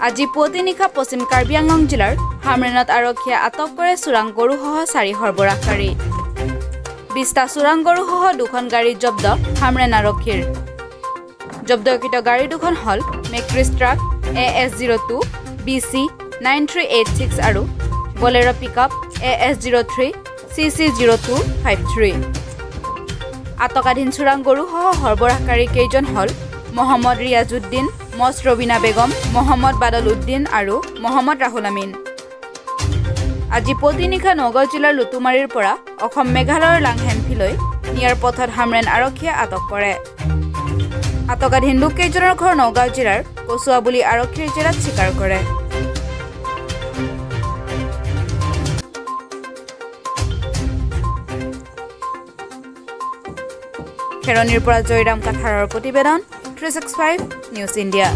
আজি পুৱতি নিশা পশ্চিম কাৰ্বি আংলং জিলাৰ হামৰেণত আৰক্ষীয়ে আটক কৰে চোৰাং গৰুসহ চাৰি সৰবৰাহকাৰী। 20টা চোৰাং গৰুসহ দুখন গাড়ী জব্দ হামৰেণ আৰক্ষীৰ। জব্দকৃত গাড়ী দুখন হ'ল মেক্ৰিছ ট্ৰাক AS 02 BC 9386 আৰু বলেৰ' পিকআপ AS 03 CC 0253। আটকাধীন চোৰাং গৰুসহ সৰবৰাহকাৰী কেইজন হ'ল মহম্মদ ৰিয়াজুদ্দিন, মছ ৰবিনা বেগম, মহম্মদ বাদল উদ্দিন আৰু মহম্মদ ৰাহুল আমিন। আজি পুৱতি নিশা নগাঁও জিলাৰ লুটুমাৰীৰ পৰা অসম মেঘালয়ৰ লাংহেমফিলৈ নিয়াৰ পথত হামৰেণ আৰক্ষীয়ে আটক কৰে। আটকাধীন লোককেইজনৰ ঘৰ নগাঁও জিলাৰ কচুৱা বুলি আৰক্ষীৰ জেৰাত স্বীকাৰ কৰে। খেৰণিৰ পৰা জয়ৰাম কাথাৰৰ প্ৰতিবেদন, 365 নিউজ ইণ্ডিয়া।